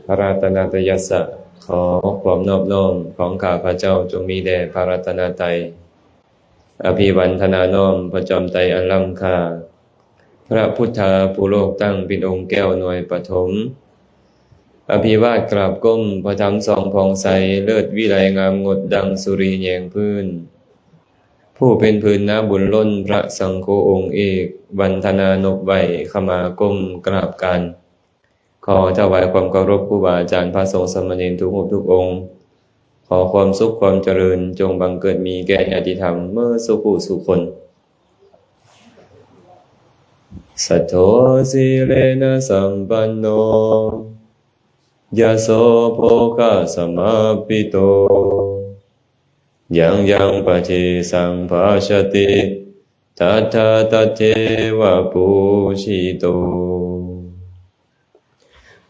ພະລັດຕະນະໄຕຍັດສະ ຂໍຄວາມນອບນ້ອມຂອງຂ້າພະເຈົ້າຈົ່ງມີແດ່ພະລັດຕະນະໄຕ. ອະພິວັນທະນານ້ອມພະຈອມໄຕອັນລ້ຳຄ່າ, ພະພຸດທະຜູ້ໂລກຕັ້ງເປັນອົງແກ້ວໜ່ວຍປະຖົມ. ອະພິວາດກາບກົ້ມພະທຳສ່ອງຜ່ອງໃສ, ເລີດວິໄລງາມງົດດັ່ງສຸລີແຍງພື້ນ. ຜູ້ເປັນພື້ນນາບຸນລົ້ນພະສັງໂຄອົງເອກ, ວັນທະນານົບໄຫວ້ຂະມາກົ້ມກາບການ. ຂໍຖວາຍຄວາມເຄົາລົບຄູບາອາຈານພະສົງສາມະເນນທຸກຮູບທຸກອົງ. ຂໍຄວາມສຸກຄວາມຈະເລີນຈົ່ງບັງເກີດມີແກ່ຍາດຕິທຳເໝິດສູ່ຜູ້ສູ່ຄົນ. Saddho sīlena sampanno, yaso bhogasamāhito, yaṃ yaṃ padesaṃ bhajati, tattha tatheva pūjito.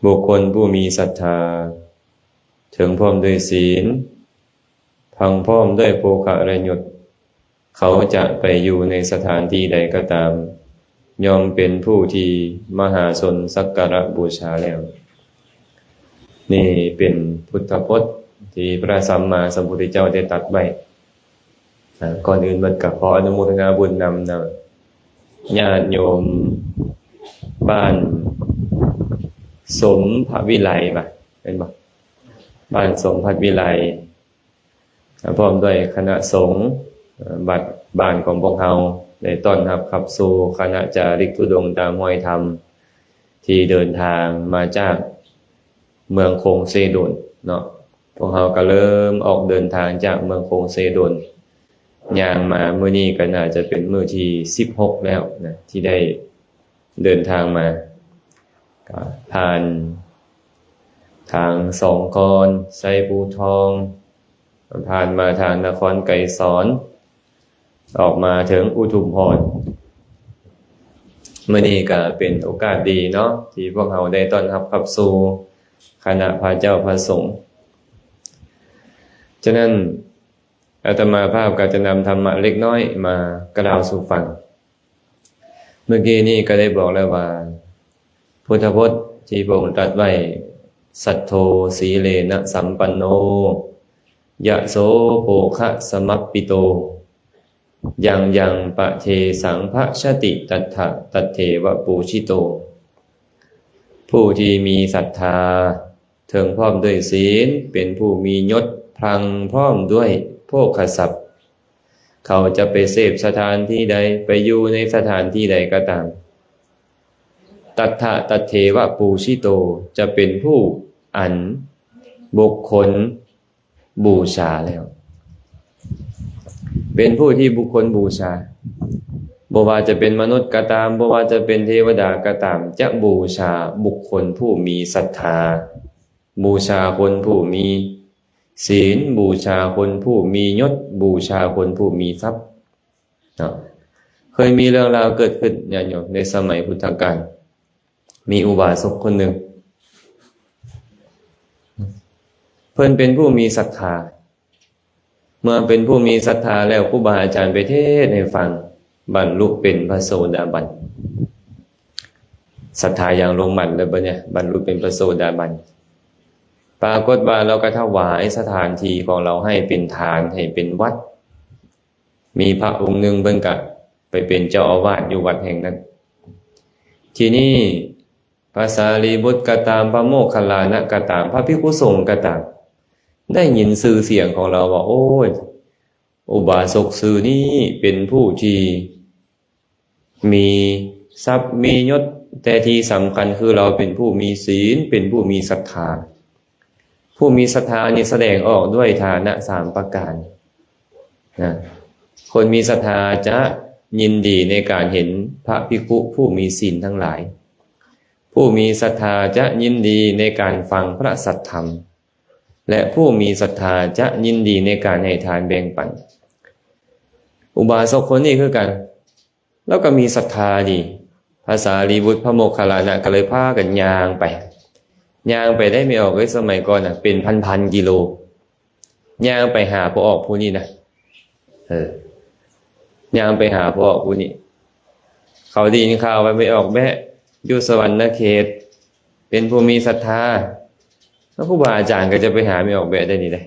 ບຸກຄົນຜູ້ມີສັດທາ, ເຖິງພ້ອມດ້ວຍສິນ, ພັງພ້ອມດ້ວຍໂພຄະ ແລະ ຍົດ, ເຂົາຈະໄປຢູ່ໃນສະຖານທີ່ໃດກໍຕາມ, ຍ່ອມເປັນຜູ້ທີ່ມະຫາຊົນສັກກາລະບູຊາແລ້ວ. ນີ້ເປັນພຸດທະພົດທີ່ພະສຳມາສຳພຸດທະເຈົ້າໄດ້ຕັດໄວ້. ອ່າ ກ່ອນອື່ນໝົດກໍຂໍອະນຸໂມທະນາບຸນນຳນະ ຍາດໂຍມບ້ານສົມພະວິໄລ ວ່າແມ່ນບໍ່? ບ້ານສົມພັດວິໄລ ພ້ອມດ້ວຍຄະນະສົງ ວັດບ້ານຂອງພວກເຮົາ ໄດ້ຕ້ອນຮັບຂັບສູ່ຄະນະຈາລິກທຸດົງຕາມຮອຍທຳ ທີ່ເດີນທາງມາຈາກເມືອງຄົງເຊໂດນເນາະ. ພວກເຮົາກໍເລີ່ມອອກເດີນທາງຈາກເມືອງຄົງເຊໂດນ ຍ່າງມາມື້ນີ້ກໍໜ້າຈະເປັນມື້ທີສິບຫົກແລ້ວນະ ທີ່ໄດ້ເດີນທາງມາ. ກໍຜ່ານທາງສອງຄອນ, ໄຊພູທອງ, ຜ່ານມາທາງນະຄອນໄກສອນ, ອອກມາເຖິງອຸທຸມພອນ. ມື້ນີ້ກໍເປັນໂອກາດດີເນາະ ທີ່ພວກເຮົາໄດ້ຕ້ອນຮັບຂັບສູ່ຄະນະພະເຈົ້າພະສົງ. ສະນັ້ນ ອາດຕະມາພາບກໍຈະນຳທຳມະເລັກນ້ອຍມາກ່າວສູ່ຟັງ. ເມື່ອກີ້ນີ້ກໍໄດ້ບອກແລ້ວວ່າ ພຸດທະພົດທີ່ພະອົງຕັດໄວ້ Saddho sīlena sampanno, yaso bhogasamāhito, yaṃ yaṃ padesaṃ bhajati, tattha tatheva pūjito. ຜູ້ທີ່ມີສັດທາ ເຖິງພ້ອມດ້ວຍສິນ, ເປັນຜູ້ມີຍົດ, ພັງພ້ອມດ້ວຍໂພຄະຊັບ, ເຂົາຈະໄປເສບສະຖານທີ່ໃດ, ໄປຢູ່ໃນສະຖານທີ່ໃດກໍຕາມ, tattha tatheva pūjito, ຈະເປັນຜູ້ອັນບຸກຄົນ ບູຊາແລ້ວ, ເປັນຜູ້ທີ່ບຸກຄົນບູຊາ, ບໍ່ວ່າຈະເປັນມະນຸດກໍຕາມ, ບໍ່ວ່າຈະເປັນເທວະດາກໍຕາມ, ຈະບູຊາບຸກຄົນຜູ້ມີສັດທາ, ບູຊາຄົນຜູ້ມີສິນ, ບູຊາຄົນຜູ້ມີຍົດ, ບູຊາຄົນຜູ້ມີຊັບເນາະ. ເຄີຍມີເລື່ອງລາວເກີດຂຶ້ນ ຍາດໂຍມ, ໃນສະໄໝພຸດທະການ ມີອຸບາສົກຄົນໜຶ່ງ ເພິ່ນເປັນຜູ້ມີສັດທາ. ເມື່ອເປັນຜູ້ມີສັດທາແລ້ວ, ຄູບາອາຈານໄປເທດໃຫ້ຟັງ, ບັນລຸເປັນພະໂສດາບັນ. ສັດທາຢ່າງລົງໝັ້ນເລີຍບັດນີ້, ບັນລຸເປັນພະໂສດາບັນ. ປາກົດວ່າລາວກໍຖວາຍສະຖານທີ່ຂອງລາວໃຫ້ເປັນທານ, ໃຫ້ເປັນວັດ. ມີພະອົງໜຶ່ງເພິ່ນກະໄປເປັນເຈົ້າອາວາດຢູ່ວັດແຫ່ງນັ້ນ. ທີນີ້ພະສາລີບຸດກໍຕາມ, ພະໂມກຄັນລານະກໍຕາມ, ພະພິກຂຸສົງກໍຕາມ ໄດ້ຍິນຊື່ສຽງຂອງລາວວ່າ, ໂອ້ຍ, ອຸບາສົກຊື່ນີ້ເປັນຜູ້ທີ່ ມີຊັບມີຍົດ, ແຕ່ທີ່ສຳຄັນຄືລາວເປັນຜູ້ມີສິນ, ເປັນຜູ້ມີສັດທາ. ຜູ້ມີສັດທານີ້ສະແດງອອກດ້ວຍຖານະສາມປະການນະ. ຄົນມີສັດທາຈະຍິນດີໃນການເຫັນພະພິກຂຸຜູ້ມີສິນທັງຫຼາຍ. ຜູ້ມີສັດທາຈະຍິນດີໃນການຟັງພະສັດທຳ ແລະ ຜູ້ມີສັດທາຈະຍິນດີໃນການໃຫ້ທານແບ່ງປັນ. ອຸບາສົກຄົນນີ້ຄືກັນ, ລາວກໍມີສັດທາດີ. ພະສາລີບຸດ ພະໂມກຄັນລານະ ກໍເລີຍພາກັນຍ່າງໄປ. ຍ່າງໄປໄດ້ ແມ່ອອກເອີຍ, ສະໄໝກ່ອນນະ ເປັນພັນໆກິໂລ. ຍ່າງໄປຫາພໍ່ອອກຜູ້ນີ້ນະ. ເອີ, ຍ່າງໄປຫາພໍ່ອອກຜູ້ນີ້. ເຂົາໄດ້ຍິນຂ່າວວ່າແມ່ອອກແບະຢູ່ສະຫວັນນະເຂດ ເປັນຜູ້ມີສັດທາ. ແລ້ວຄູບາອາຈານກໍຈະໄປຫາແມ່ອອກແບະໄດ້ນີ້ເດ້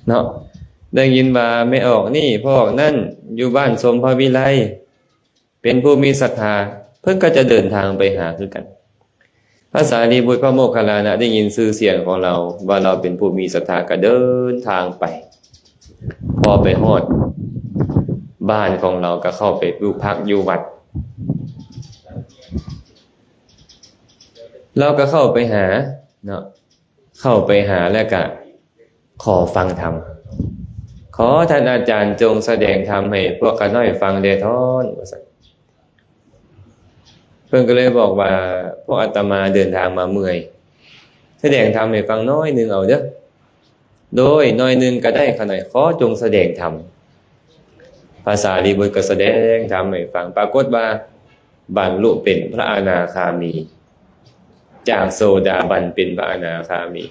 ເນາະ. ໄດ້ຍິນວ່າແມ່ອອກນີ້ ພໍ່ອອກນັ້ນ ຢູ່ບ້ານຊົມພະວິໄລ ເປັນຜູ້ມີສັດທາ ເພິ່ນກໍຈະເດີນທາງໄປຫາຄືກັນ. ພະສາລີບຸດ ພະໂມກຄັນລານະ ໄດ້ຍິນຊື່ສຽງຂອງລາວວ່າລາວເປັນຜູ້ມີສັດທາ ກໍເດີນທາງໄປ. ພໍໄປຮອດບ້ານຂອງລາວ ກໍເຂົ້າໄປຢູ່ພັກຢູ່ວັດ. ລາວກໍເຂົ້າໄປຫາເນາະ ເຂົ້າໄປຫາແລ້ວກະຂໍຟັງທຳ. ຂໍທ່ານອາຈານຈົ່ງສະແດງທຳໃຫ້ພວກຂ້ານ້ອຍຟັງແດ່ທ້ອນ ວ່າຊັ້ນ. ເພິ່ນກໍເລີຍບອກວ່າ ພວກອາດຕະມາເດີນທາງມາເມື່ອຍ ສະແດງທຳໃຫ້ຟັງໜ້ອຍໜຶ່ງເອົາເດີ້. ໂດຍ ໜ້ອຍໜຶ່ງກໍໄດ້ ຂ້ານ້ອຍ ຂໍຈົ່ງສະແດງທຳ. ພະສາລີບຸດກໍສະແດງທຳໃຫ້ຟັງ ປາກົດວ່າບັນລຸເປັນພະອະນາຄາມີ ຈາກໂສດາບັນເປັນພະອະນາຄາມີ.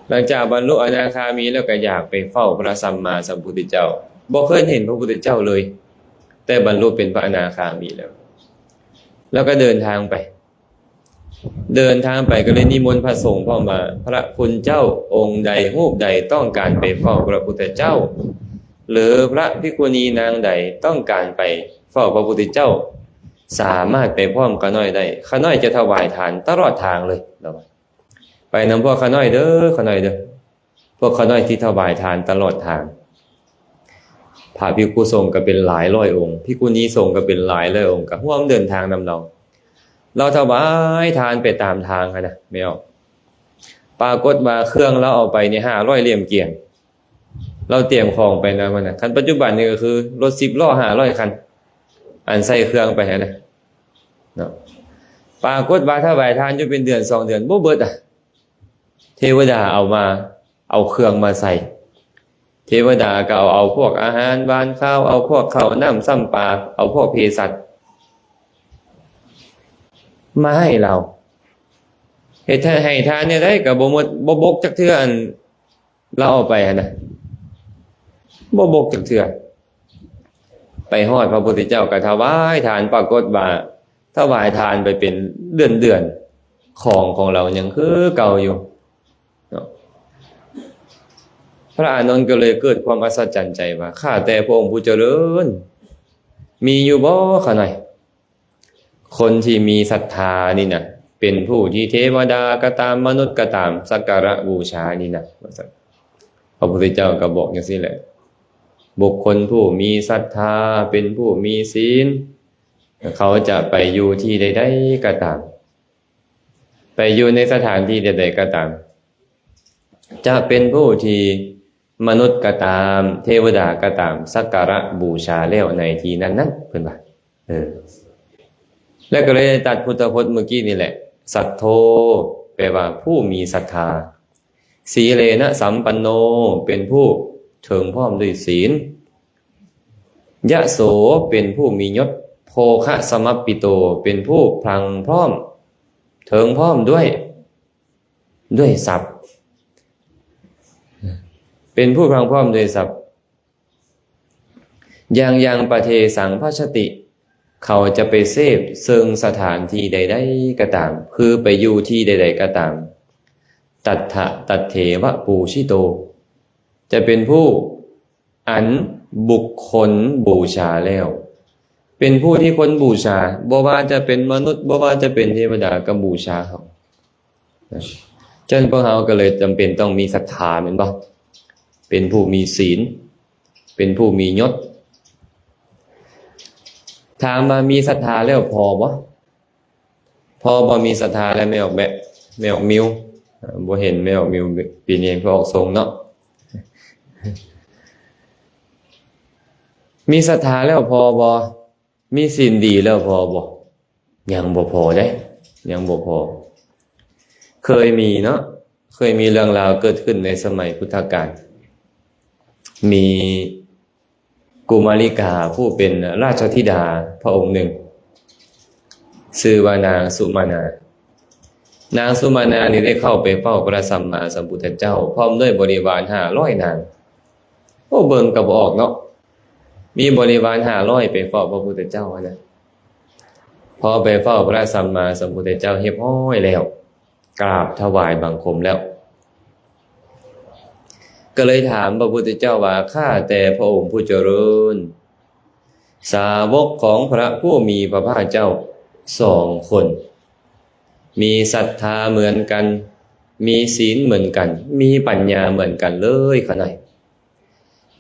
ຫຼັງຈາກບັນລຸອະນາຄາມີແລ້ວກໍຢາກໄປເຝົ້າພະສຳມາສຳພຸດທະເຈົ້າ ບໍ່ເຄີຍເຫັນພະພຸດທະເຈົ້າເລີຍ ແຕ່ບັນລຸເປັນພະອະນາຄາມີແລ້ວ ແລ້ວກໍເດີນທາງໄປ ເດີນທາງໄປກໍເລີຍນິມົນພະສົງພ້ອມວ່າ ພະຄຸນເຈົ້າອົງໃດຮູບໃດຕ້ອງການໄປເຝົ້າພະພຸດທະເຈົ້າ ຫຼືພະພິກຂຸນີນາງໃດຕ້ອງການໄປເຝົ້າພະພຸດທະເຈົ້າ ສາມາດໄປພ້ອມຂ້ານ້ອຍໄດ້ ຂ້ານ້ອຍຈະຖວາຍທານຕະຫຼອດທາງເລີຍ ລາວວ່າ. ໄປນຳພວກຂ້ານ້ອຍເດີ້ ຂ້ານ້ອຍເດີ້ ພວກຂ້ານ້ອຍທີ່ຖວາຍທານຕະຫຼອດທາງ. ພະພິກຂຸສົງກໍເປັນຫຼາຍຮ້ອຍອົງ ພິກຂຸນີສົງກໍເປັນຫຼາຍຮ້ອຍອົງ ກໍຮ່ວມເດີນທາງນຳລາວ. ລາວຖວາຍທານໄປຕາມທາງຫັ້ນນະ ແມ່ອອກ. ປາກົດວ່າເຄື່ອງລາວເອົາໄປນີ້ຫ້າຮ້ອຍເຫຼັ້ມກຽງ ລາວຕຽມຂອງໄປນຳຫັ້ນນະ. ຄັນປັດຈຸບັນນີ້ກໍຄືລົດສິບລໍ້ຫ້າຮ້ອຍຄັນ ອັນໃສ່ເຄື່ອງໄປຫັ້ນນະເນາະ. ປາກົດວ່າຖວາຍທານຢູ່ເປັນເດືອນສອງເດືອນບໍ່ເບິດອະ. ເທວະດາເອົາມາ ເອົາເຄື່ອງມາໃສ່ ເທວະດາກໍເອົາ ເອົາພວກອາຫານຫວານຄາວ ເອົາພວກເຂົ້ານ້ຳຊຳປາ ເອົາພວກເພສັດມາໃຫ້ລາວ. ເຮັດໃຫ້ ໃຫ້ທານແນວໃດກໍບໍ່ໝົດ ບໍ່ບົກຈັກເທື່ອ ອັນລາວເອົາໄປຫັ້ນນະ ບໍ່ບົກຈັກເທື່ອ. ໄປຮອດພະພຸດທະເຈົ້າກໍຖວາຍທານ ປາກົດວ່າຖວາຍທານໄປເປັນເດືອນໆ ຂອງຂອງລາວຍັງຄືເກົ່າຢູ່ເນາະ. ພະອານົນກໍເລີຍເກີດຄວາມອັດສະຈັນໃຈວ່າ ຂ້າແຕ່ພະອົງຜູ້ຈະເລີນ ມີຢູ່ບໍ່ຂ້ານ້ອຍ ຄົນທີ່ມີສັດທານີ້ນະ ເປັນຜູ້ທີ່ເທວະດາກໍຕາມ ມະນຸດກໍຕາມ ສັກກາລະບູຊານີ້ນະ ວ່າຊັ້ນ. ພະພຸດທະເຈົ້າກໍບອກຈັ່ງຊີ້ແຫຼະ ບຸກຄົນຜູ້ມີສັດທາ ເປັນຜູ້ມີສິນ ເຂົາຈະໄປຢູ່ທີ່ໃດໆກໍຕາມ ໄປຢູ່ໃນສະຖານທີ່ໃດໆກໍຕາມ ຈະເປັນຜູ້ທີ່ມະນຸດກໍຕາມ ເທວະດາກໍຕາມ ສັກກາລະບູຊາແລ້ວໃນທີ່ນັ້ນໆ ເພິ່ນວ່າ. ເອີ ແລ້ວກໍເລີຍຕັດພຸດທະພົດເມື່ອກີ້ນີ້ແຫຼະ ສັດໂທ ແປວ່າຜູ້ມີສັດທາ ສີເລນະສຳປັນໂນ ເປັນຜູ້ເຖິງພ້ອມດ້ວຍສີນ ຍະໂສ ເປັນຜູ້ມີຍົດ ໂພຄະສະມັບປິໂຕ ເປັນຜູ້ພລັງພ້ອມ ເຖິງພ້ອມດ້ວຍ ດ້ວຍຊັບ ເປັນຜູ້ພລັງພ້ອມດ້ວຍຊັບ. ຍັງຍັງປະເທສັງພັດຊະຕິ ເຂົາຈະໄປເສບເຊິ່ງສະຖານທີ່ໃດໆກໍຕາມ ຄືໄປຢູ່ທີ່ໃດໆກໍຕາມ ຕັດຖະຕັດເຖວະປູຊິໂຕ ຈະເປັນຜູ້ອັນບຸກຄົນບູຊາແລ້ວ ເປັນຜູ້ທີ່ຄົນບູຊາ ບໍ່ວ່າຈະເປັນມະນຸດ ບໍ່ວ່າຈະເປັນເທວະດາກໍບູຊາເຂົາ. ເຊິ່ງພວກເຮົາກໍເລີຍຈຳເປັນຕ້ອງມີສັດທາແມ່ນບໍ່? ເປັນຜູ້ມີສິນ ເປັນຜູ້ມີຍົດ. ຖາມວ່າມີສັດທາແລ້ວພໍບໍ່? ພໍບໍ່? ມີສັດທາແລ້ວແມ່ອອກແບະ ແມ່ອອກມິວ ບໍ່ເຫັນແມ່ອອກມິວປີນີ້ເພິ່ນອອກຊົງເນາະ. ມີສັດທາແລ້ວພໍບໍ່? ມີສິນດີແລ້ວພໍບໍ່? ຍັງບໍ່ພໍເດ້ ຍັງບໍ່ພໍ. ເຄີຍມີເນາະ ເຄີຍມີເລື່ອງລາວເກີດຂຶ້ນໃນສະໄໝພຸດທະການ ມີກຸມາລິກາຜູ້ເປັນລາຊະທິດາພະອົງໜຶ່ງ ຊື່ວ່ານາງສຸມານາ. ນາງສຸມານານີ້ໄດ້ເຂົ້າໄປເຝົ້າພະສຳມາສຳພຸດທະເຈົ້າ ພ້ອມດ້ວຍບໍລິວານຫ້າຮ້ອຍນາງ. ໂອ້ ເບິ່ງກໍບໍ່ອອກເນາະ ມີບໍລິວານຫ້າຮ້ອຍໄປເຝົ້າພະພຸດທະເຈົ້າຫັ້ນນະ. ພໍໄປເຝົ້າພະສຳມາສຳພຸດທະເຈົ້າຮຽບຮ້ອຍແລ້ວ ກາບຖວາຍບັງຄົມແລ້ວ ກໍເລີຍຖາມພະພຸດທະເຈົ້າວ່າ ຂ້າແຕ່ພະອົງຜູ້ຈະເລີນ ສາວົກຂອງພະຜູ້ມີພະພາກເຈົ້າສອງຄົນ ມີສັດທາເໝືອນກັນ ມີສິນເໝືອນກັນ ມີປັນຍາເໝືອນກັນເລີຍຂະນ້ອຍ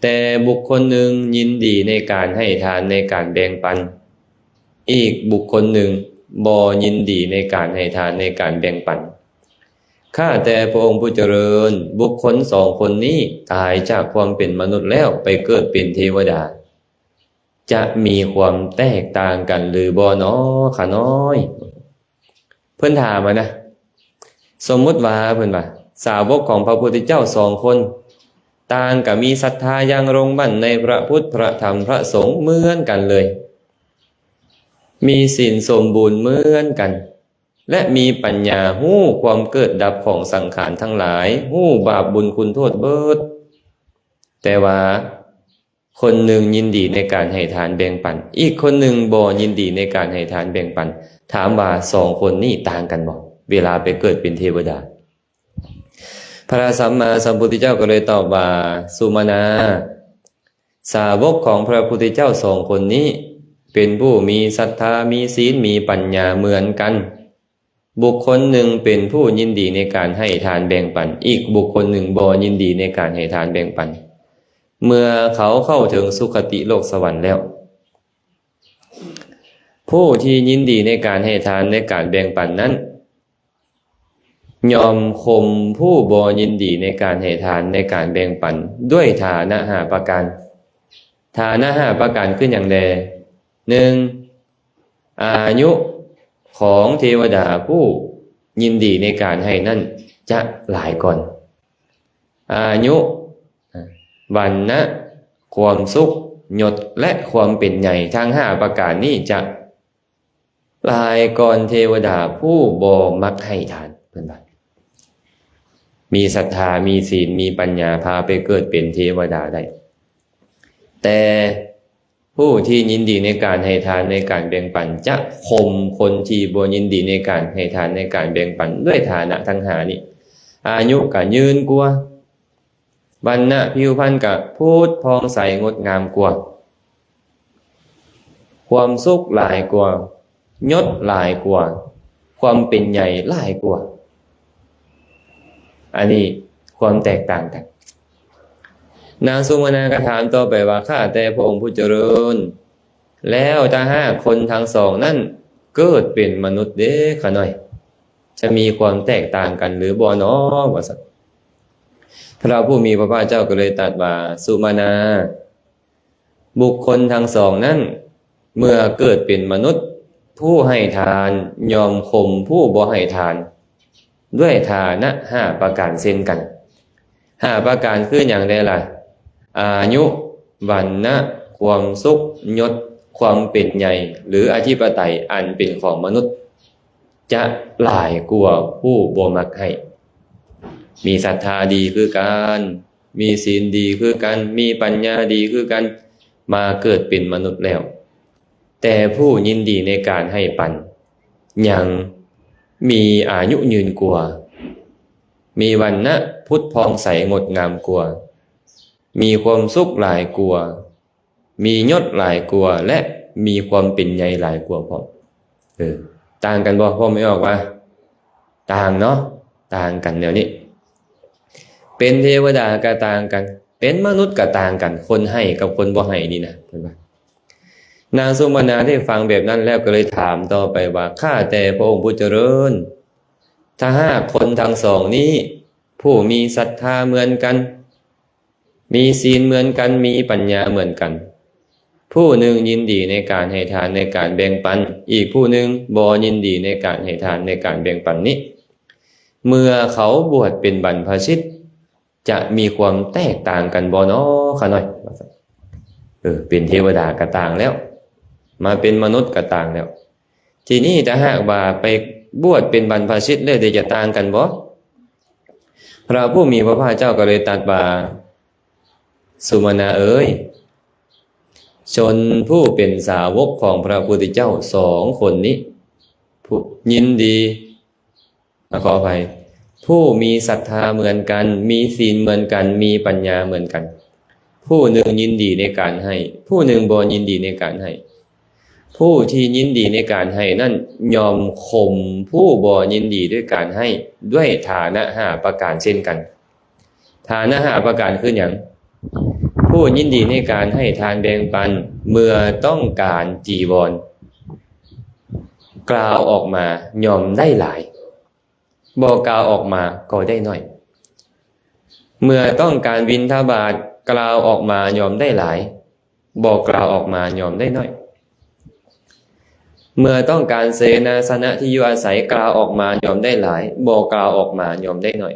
ແຕ່ບຸກຄົນໜຶ່ງຍິນດີໃນການໃຫ້ທານ ໃນການແບ່ງປັນ ອີກບຸກຄົນໜຶ່ງບໍ່ຍິນດີໃນການໃຫ້ທານ ໃນການແບ່ງປັນ. ຂ້າແຕ່ພະອົງຜູ້ຈະເລີນ ບຸກຄົນສອງຄົນນີ້ຕາຍຈາກຄວາມເປັນມະນຸດແລ້ວໄປເກີດເປັນເທວະດາ ຈະມີຄວາມແຕກຕ່າງກັນຫຼືບໍ່ນໍຂະນ້ອຍ? ເພິ່ນຖາມຫັ້ນນະ ສົມມຸດວ່າ ເພິ່ນວ່າ ສາວົກຂອງພະພຸດທະເຈົ້າສອງຄົນ ຕ່າງກໍມີສັດທາຢ່າງລົງໝັ້ນໃນພະພຸດ ພະທຳ ພະສົງເໝືອນກັນເລີຍ ມີສິນສົມບູນເໝືອນກັນ ແລະ ມີປັນຍາຮູ້ຄວາມເກີດດັບຂອງສັງຂານທັງຫຼາຍ ຮູ້ບາບບຸນຄຸນໂທດເບິດ ແຕ່ວ່າຄົນໜຶ່ງຍິນດີໃນການໃຫ້ທານແບ່ງປັນ ອີກຄົນໜຶ່ງບໍ່ຍິນດີໃນການໃຫ້ທານແບ່ງປັນ ຖາມວ່າສອງຄົນນີ້ຕ່າງກັນບໍ່ ເວລາໄປເກີດເປັນເທວະດາ? ພະສຳມາສຳພຸດທະເຈົ້າກໍເລີຍຕອບວ່າ ສຸມະນາ ສາວົກຂອງພະພຸດທະເຈົ້າສອງຄົນນີ້ ເປັນຜູ້ມີສັດທາ ມີສິນ ມີປັນຍາເໝືອນກັນ ບຸກຄົນໜຶ່ງເປັນຜູ້ຍິນດີໃນການໃຫ້ທານແບ່ງປັນ ອີກບຸກຄົນໜຶ່ງບໍ່ຍິນດີໃນການໃຫ້ທານແບ່ງປັນ ເມື່ອເຂົາເຂົ້າເຖິງສຸຄະຕິໂລກສະຫວັນແລ້ວ ຜູ້ທີ່ຍິນດີໃນການໃຫ້ທານ ໃນການແບ່ງປັນນັ້ນ ຍ່ອມຂົ່ມຜູ້ບໍ່ຍິນດີໃນການໃຫ້ທານ ໃນການແບ່ງປັນ ດ້ວຍຖານະຫ້າປະການ. ຖານະຫ້າປະການຄືຫຍັງແດ່? ໜຶ່ງ ອາຍຸຂອງເທວະດາຜູ້ຍິນດີໃນການໃຫ້ນັ້ນຈະຫຼາຍກ່ອນ. ອາຍຸ, ວັນນະ, ຄວາມສຸກ, ຍົດ ແລະ ຄວາມເປັນໃຫຍ່ ທັງຫ້າປະການນີ້ຈະຫຼາຍກ່ອນເທວະດາຜູ້ບໍ່ມັກໃຫ້ທານ ເພິ່ນວ່າ ມີສັດທາ ມີສິນ ມີປັນຍາ ພາໄປເກີດເປັນເທວະດາໄດ້ ແຕ່ ຜູ້ທີ່ຍິນດີໃນການໃຫ້ທານ ໃນການແບ່ງປັນ ຈະຂົ່ມຄົນທີ່ບໍ່ຍິນດີໃນການໃຫ້ທານ ໃນການແບ່ງປັນ ດ້ວຍຖານະທັງຫ້ານີ້ ອາຍຸກະຍືນກວ່າ ວັນນະຜິວພັນກະຜຸດຜ່ອງໃສງົດງາມກວ່າ ຄວາມສຸກຫຼາຍກວ່າ ຍົດຫຼາຍກວ່າ ຄວາມເປັນໃຫຍ່ຫຼາຍກວ່າ. ອັນນີ້ຄວາມແຕກຕ່າງກັນ. ນາງສຸມະນາກໍຖາມຕໍ່ໄປວ່າ ຂ້າແຕ່ພະອົງຜູ້ຈະເລີນ ແລ້ວຖ້າຫາກຄົນທັງສອງນັ້ນເກີດເປັນມະນຸດເດ ຂ້ານ້ອຍ ຈະມີຄວາມແຕກຕ່າງກັນຫຼືບໍ່ນໍ ວ່າຊັ້ນ. ພະຜູ້ມີພະພາກເຈົ້າກໍເລີຍຕັດວ່າ ສຸມະນາ ບຸກຄົນທັງສອງນັ້ນ ເມື່ອເກີດເປັນມະນຸດ ຜູ້ໃຫ້ທານຍ່ອມຂົ່ມຜູ້ບໍ່ໃຫ້ທານ ດ້ວຍຖານະຫ້າປະການເຊັ່ນກັນ. ຫ້າປະການຄືຫຍັງແດ່ລະ? ອາຍຸ, ວັນນະ, ຄວາມສຸກ, ຍົດ, ຄວາມເປັນໃຫຍ່ ຫຼື ອະທິປະໄຕອັນເປັນຂອງມະນຸດ ຈະຫຼາຍກວ່າຜູ້ບໍ່ມັກໃຫ້. ມີສັດທາດີຄືກັນ, ມີສິນດີຄືກັນ, ມີປັນຍາດີຄືກັນ, ມາເກີດເປັນມະນຸດແລ້ວ ແຕ່ຜູ້ຍິນດີໃນການໃຫ້ປັນ ຍັງມີອາຍຸຍືນກວ່າ, ມີວັນນະຜຸດຜ່ອງໃສງົດງາມກວ່າ, ມີຄວາມສຸກຫຼາຍກວ່າ, ມີຍົດຫຼາຍກວ່າ ແລະ ມີຄວາມເປັນໃຫຍ່ຫຼາຍກວ່າພ້ອມ. ເອີ ຕ່າງກັນບໍ່? ພໍໄປອອກວ່າ ຕ່າງເນາະ, ຕ່າງກັນແນວນີ້. ເປັນເທວະດາກໍຕ່າງກັນ, ເປັນມະນຸດກໍຕ່າງກັນ, ຄົນໃຫ້ກັບຄົນບໍ່ໃຫ້ນີ້ນະ ເພິ່ນວ່າ. ນາງສຸມະນາໄດ້ຟັງແບບນັ້ນແລ້ວກໍເລີຍຖາມຕໍ່ໄປວ່າ ຂ້າແຕ່ພະອົງຜູ້ຈະເລີນ, ຖ້າຫາກຄົນທັງສອງນີ້ ຜູ້ມີສັດທາເໝືອນກັນ, ມີສິນເໝືອນກັນ, ມີປັນຍາເໝືອນກັນ, ຜູ້ໜຶ່ງຍິນດີໃນການໃຫ້ທານ, ໃນການແບ່ງປັນ, ອີກຜູ້ໜຶ່ງບໍ່ຍິນດີໃນການໃຫ້ທານ, ໃນການແບ່ງປັນນີ້, ເມື່ອເຂົາບວດເປັນບັນພະຊິດ ຈະມີຄວາມແຕກຕ່າງກັນບໍ່ນໍ ຂ້ານ້ອຍ? ເອີ ເປັນເທວະດາກໍຕ່າງແລ້ວ, ມາເປັນມະນຸດກໍຕ່າງແລ້ວ. ທີນີ້ຖ້າຫາກວ່າໄປບວດເປັນບັນພະຊິດແລ້ວ ຈະຕ່າງກັນບໍ່? ພະຜູ້ມີພະພາກເຈົ້າກໍເລີຍຕັດວ່າ ສຸມະນາເອີຍ, ຊົນຜູ້ເປັນສາວົກຂອງພະພຸດທະເຈົ້າສອງຄົນນີ້ ຜູ້ຍິນດີ ຂໍອະໄພ, ຜູ້ມີສັດທາເໝືອນກັນ, ມີສິນເໝືອນກັນ, ມີປັນຍາເໝືອນກັນ, ຜູ້ໜຶ່ງຍິນດີໃນການໃຫ້, ຜູ້ໜຶ່ງບໍ່ຍິນດີໃນການໃຫ້. ຜູ້ທີ່ຍິນດີໃນການໃຫ້ນັ້ນ ຍ່ອມຂົ່ມຜູ້ບໍ່ຍິນດີດ້ວຍການໃຫ້ ດ້ວຍຖານະຫ້າປະການເຊັ່ນກັນ. ຖານະຫ້າປະການຄືຫຍັງ? ຜູ້ຍິນດີໃນການໃຫ້ທານແບ່ງປັນ ເມື່ອຕ້ອງການຈີວອນ ກ່າວອອກມາຍ່ອມໄດ້ຫຼາຍ, ບໍ່ກ່າວອອກມາກໍໄດ້ໜ້ອຍ. ເມື່ອຕ້ອງການບິນທະບາດ ກ່າວອອກມາຍ່ອມໄດ້ຫຼາຍ, ບໍ່ກ່າວອອກມາຍ່ອມໄດ້ໜ້ອຍ. ເມື່ອຕ້ອງການເສນາສະນະທີ່ຢູ່ອາໄສ ກ່າວອອກມາຍ່ອມໄດ້ຫຼາຍ, ບໍ່ກ່າວອອກມາຍ່ອມໄດ້ໜ້ອຍ.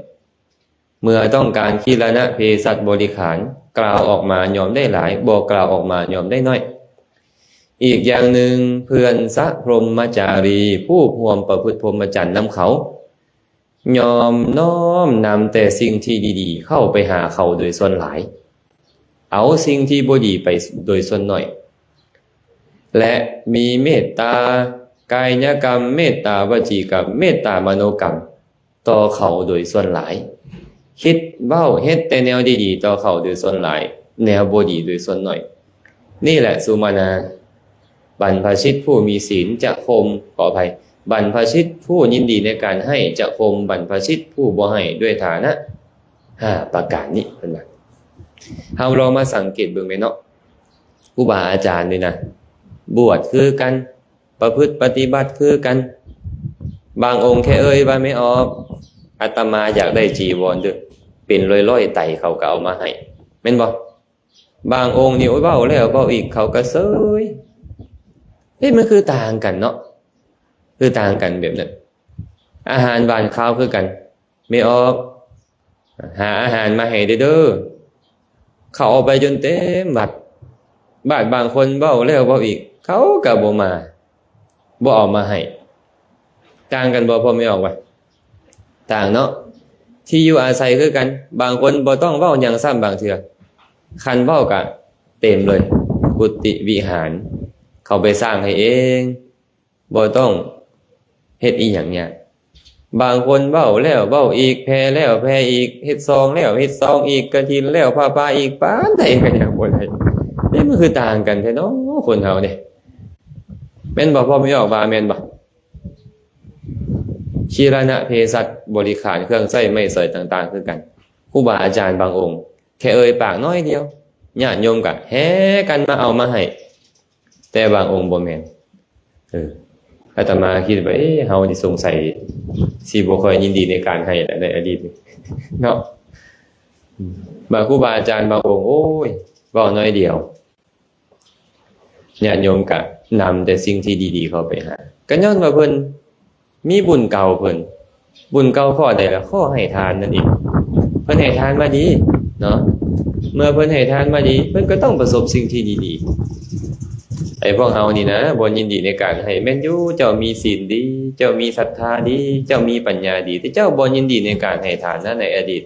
ເມື່ອຕ້ອງການຄີລະນະເພສັດບໍລິຂານ ກ່າວອອກມາຍ່ອມໄດ້ຫຼາຍ, ບໍ່ກ່າວອອກມາຍ່ອມໄດ້ໜ້ອຍ. ອີກຢ່າງໜຶ່ງ, ເພື່ອນສະພົມມະຈາຣີ ຜູ້ຮ່ວມປະພຶດພົມມະຈັນນຳເຂົາ ຍ່ອມນ້ອມນຳແຕ່ສິ່ງທີ່ດີໆເຂົ້າໄປຫາເຂົາໂດຍສ່ວນຫຼາຍ, ເອົາສິ່ງທີ່ບໍ່ດີໄປໂດຍສ່ວນໜ້ອຍ, ແລະ ມີເມດຕາກາຍະກຳ, ເມດຕາວະຈີກຳ, ເມດຕາມະໂນກຳຕໍ່ເຂົາໂດຍສ່ວນຫຼາຍ, ຄິດເວົ້າເຮັດແຕ່ແນວດີໆຕໍ່ເຂົາໂດຍສ່ວນຫຼາຍ, ແນວບໍ່ດີໂດຍສ່ວນໜ້ອຍ. ນີ້ແຫຼະສຸມານາ, ບັນພະຊິດຜູ້ມີສິນຈະຂົ່ມ, ຂໍອະໄພ, ບັນພະຊິດຜູ້ຍິນດີໃນການໃຫ້ຈະຂົ່ມບັນພະຊິດຜູ້ບໍ່ໃຫ້ດ້ວຍຖານະຫ້າປະການນີ້, ເພິ່ນວ່າ. ເຮົາລອງມາສັງເກດເບິ່ງແມ່ນເນາະ, ຄູບາອາຈານນີ້ນະ ບວດຄືກັນ, ປະພຶດປະຕິບັດຄືກັນ, ບາງອົງແຄ່ເອີ່ຍວ່າ ແມ່ອອກ, ອາດຕະມາຢາກໄດ້ຈີວອນເດີ້, ເປັນຮ້ອຍໆໄຕເຂົາກໍເອົາມາໃຫ້, ແມ່ນບໍ່? ບາງອົງນີ້ ໂອ້ຍ ເວົ້າແລ້ວເວົ້າອີກ ເຂົາກໍເຊີຍ. ເອີ ມັນຄືຕ່າງກັນເນາະ, ຄືຕ່າງກັນແບບນັ້ນ. ອາຫານຫວານຄາວຄືກັນ, ແມ່ອອກ ຫາອາຫານມາໃຫ້ແດ່ເດີ້. ເຂົາເອົາໄປຈົນເຕັມວັດ, ບາດບາງຄົນເວົ້າແລ້ວເວົ້າອີກ ເຂົາກໍບໍ່ມາ, ບໍ່ເອົາມາໃຫ້. ຕ່າງກັນບໍ່ ພໍ່ແມ່ອອກວ່າ? ຕ່າງເນາະ. ທີ່ຢູ່ອາໄສຄືກັນ, ບາງຄົນບໍ່ຕ້ອງເວົ້າຫຍັງຊ້ຳບາງເທື່ອ, ຄັນເວົ້າກະເຕັມເລີຍ, ກຸຕິວິຫານ ເຂົາໄປສ້າງໃຫ້ເອງ, ບໍ່ຕ້ອງເຮັດອີ່ຫຍັງຍາກ. ບາງຄົນເວົ້າແລ້ວເວົ້າອີກ, ແຜ່ແລ້ວແຜ່ອີກ, ເຮັດຊອງແລ້ວເຮັດຊອງອີກ, ກະຖິນແລ້ວຜ້າປ່າອີກ, ປານໃດກໍຍັງບໍ່ໄດ້. ນີ້ມັນຄືຕ່າງກັນແທ້ເນາະ ຄົນເຮົານີ້, ແມ່ນບໍ່? ພໍ່ແມ່ອອກວ່າແມ່ນບໍ່? ຄີລະນະເພສັດບໍລິຂານ ເຄື່ອງໃຊ້ໄມ້ສອຍຕ່າງໆຄືກັນ, ຄູບາອາຈານບາງອົງ ແຄ່ເອີ່ຍປາກໜ້ອຍດຽວ ຍາດໂຍມກໍແຫ່ກັນມາເອົາມາໃຫ້, ແຕ່ບາງອົງບໍ່ແມ່ນ. ເອີ ອາດຕະມາຄິດວ່າ ເອ ເຮົານີ້ສົງໄສຊິບໍ່ຄ່ອຍຍິນດີໃນການໃຫ້ແຫຼະ ໃນອະດີດນີ້ເນາະ. ບາງຄູບາອາຈານບາງອົງ ໂອ້ຍ ເວົ້າໜ້ອຍດຽວ ຍາດໂຍມກະນຳແຕ່ສິ່ງທີ່ດີໆເຂົ້າໄປຫາ, ກໍຍ້ອນວ່າເພິ່ນມີບຸນເກົ່າເພິ່ນ. ບຸນເກົ່າຂໍ້ໃດລະ? ຂໍ້ໃຫ້ທານນັ້ນເອງ. ເພິ່ນໃຫ້ທານມາດີເນາະ, ເມື່ອເພິ່ນໃຫ້ທານມາດີ ເພິ່ນກໍຕ້ອງປະສົບສິ່ງທີ່ດີໆ. ໄອ້ພວກເຮົານີ້ນະ ບໍ່ຍິນດີໃນການໃຫ້. ແມ່ນຢູ່ ເຈົ້າມີສິນດີ, ເຈົ້າມີສັດທາດີ, ເຈົ້າມີປັນຍາດີ, ແຕ່ເຈົ້າບໍ່ຍິນດີໃນການໃຫ້ທານນະ ໃນອະດີດ.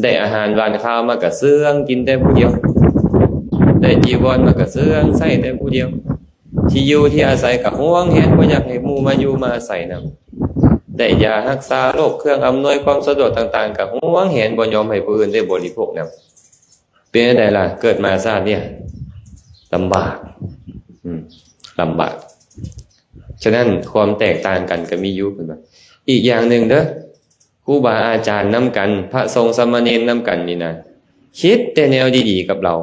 ໄດ້ອາຫານຫວານຄາວມາກະເຊື່ອງກິນແຕ່ຜູ້ດຽວ, ໄດ້ຈີວອນມາກະເຊື່ອງໃຊ້ແຕ່ຜູ້ດຽວ, ທີ່ຢູ່ທີ່ອາໄສກະຫວງແຫນ ບໍ່ຢາກໃຫ້ໝູ່ມາຢູ່ມາອາໄສນຳ, ໄດ້ຢາຮັກສາໂລກ ເຄື່ອງອຳນວຍຄວາມສະດວກຕ່າງໆກະຫວງແຫນ ບໍ່ຍອມໃຫ້ຜູ້ອື່ນໄດ້ບໍລິໂພກນຳ. ເປັນຈັ່ງໃດລະ? ເກີດມາຊາດນີ້ລຳບາກ, ອືມ ລຳບາກ. ສະນັ້ນຄວາມແຕກຕ່າງກັນກໍມີຢູ່ ເພິ່ນວ່າ. ອີກຢ່າງໜຶ່ງເດີ້, ຄູບາອາຈານນຳກັນ, ພະສົງສາມະເນນນຳກັນນີ້ນະ, ຄິດແຕ່ແນວດີໆກັບລາວ,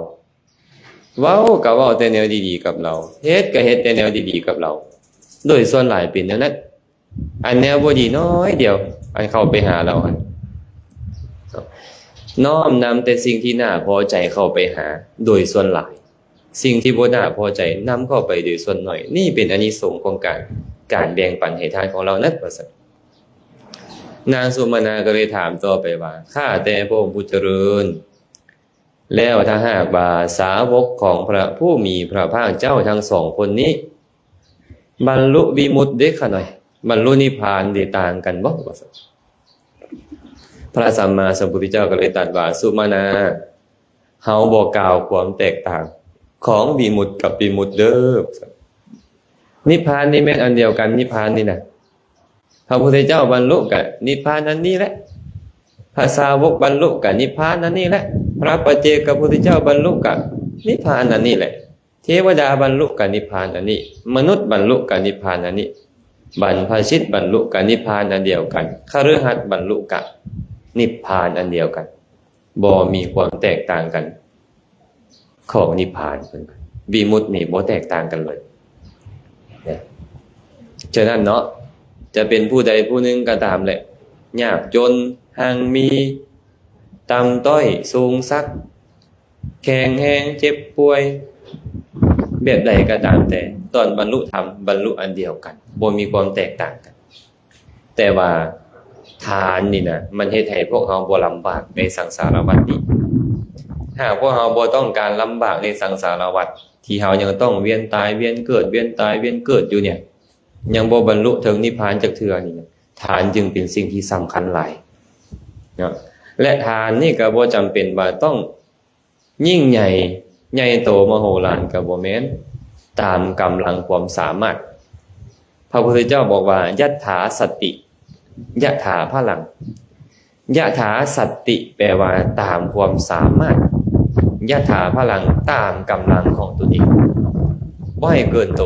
ເວົ້າກໍເວົ້າແຕ່ແນວດີໆກັບລາວ, ເຮັດກໍເຮັດແຕ່ແນວດີໆກັບລາວ. ໂດຍສ່ວນຫຼາຍເປັນແນວນັ້ນ. ອັນແນວບໍ່ດີໜ້ອຍດຽວ ອັນເຂົ້າໄປຫາລາວຫັ້ນ ນ້ອມນຳແຕ່ສິ່ງທີ່ໜ້າພໍໃຈເຂົ້າໄປຫາໂດຍສ່ວນຫຼາຍ, ສິ່ງທີ່ບໍ່ໜ້າພໍໃຈນຳເຂົ້າໄປໂດຍສ່ວນໜ້ອຍ. ນີ້ເປັນອານິສົງຂອງການ, ການແບ່ງປັນໃຫ້ທານຂອງລາວນັ້ນ ວ່າຊັ້ນ. ນາງສຸມານາກໍເລີຍຖາມຕໍ່ໄປວ່າ, ຂ້າແຕ່ພະອົງຜູ້ຈະເລີນ, ແລ້ວຖ້າຫາກວ່າສາວົກຂອງພະຜູ້ມີພະພາກເຈົ້າທັງສອງຄົນນີ້ ບັນລຸວິມຸດເດຂະໜ້ອຍ, ບັນລຸນິບພານເດຕ່າງກັນບໍ່? ວ່າຊັ້ນ. ພະສຳມາສຳພຸດທະເຈົ້າກໍເລີຍຕັດວ່າ, ສຸມານາ, ເຮົາບໍ່ກ່າວຄວາມແຕກຕ່າງຂອງວິມຸດກັບວິມຸດເດີ້. ນິບພານນີ້ແມ່ນອັນດຽວກັນ, ນິບພານນີ້ນະ. ພ ະພຸດທະເຈົ້າບັນລຸກະນິບພານອັນນີ້ແຫຼະ, ພະສາວົກບັນລຸກະນິບພານອັນນີ້ແຫຼະ, ພະປັດເຈກະພຸດທະເຈົ້າບັນລຸກະນິບພານອັນນີ້ແຫຼະ, ເທວະດາບັນລຸກະນິບພານອັນນີ້, ມະນຸດບັນລຸກະນິບພານອັນນີ້, ບັນພະຊິດບັນລຸກະນິບພານອັນດຽວກັນ, ຄະລືຫັດບັນລຸກະນິບພານອັນດຽວກັນ, ບໍ່ມີຄວາມແຕກຕ່າງກັນ. ຂອງນິບພານເພິ່ນ ວິມຸດນີ້ບໍ່ແຕກຕ່າງກັນເລີຍນະ. ສະນັ້ນເນາະ ຈະເປັນຜູ້ໃດຜູ້ໜຶ່ງກໍຕາມແຫຼະ, ຍາກຈົນ, ຮັ່ງມີ, ຕ່ຳຕ້ອຍ, ສູງສັກ, ແຂງແຮງ, ເຈັບປ່ວຍ, ແບບໃດກໍຕາມແຕ່, ຕອນບັນລຸທຳ ບັນລຸອັນດຽວກັນ, ບໍ່ມີຄວາມແຕກຕ່າງກັນ. ແຕ່ວ່າທານນີ້ນະ ມັນເຮັດໃຫ້ພວກເຮົາບໍ່ລຳບາກໃນສັງສາລະວັດນີ້. ຫາກພວກເຮົາບໍ່ຕ້ອງການລຳບາກໃນສັງສາລະວັດ ທີ່ເຮົາຍັງຕ້ອງວຽນຕາຍວຽນເກີດ ວຽນຕາຍວຽນເກີດຢູ່ນີ້ ຍັງບໍ່ບັນລຸເຖິງນິບພານຈັກເທື່ອນີ້ນະ, ທານຈຶ່ງເປັນສິ່ງທີ່ສຳຄັນຫຼາຍເນາະ. ແລະ ທານນີ້ກໍບໍ່ຈຳເປັນວ່າຕ້ອງ ຍິ່ງໃຫຍ່ ໃຫຍ່ໂຕມະໂຫລານກໍບໍ່ແມ່ນ, ຕາມກຳລັງຄວາມສາມາດ. ພະພຸດທະເຈົ້າບອກວ່າ ຍັດຖາສັດຕິ ຍະຖາພະລັງ. ຍະຖາສັດຕິ ແປວ່າຕາມຄວາມສາມາດ, ຍະຖາພະລັງ ຕາມກຳລັງຂອງຕົນເອງ, ບໍ່ໃຫ້ເກີນໂຕ.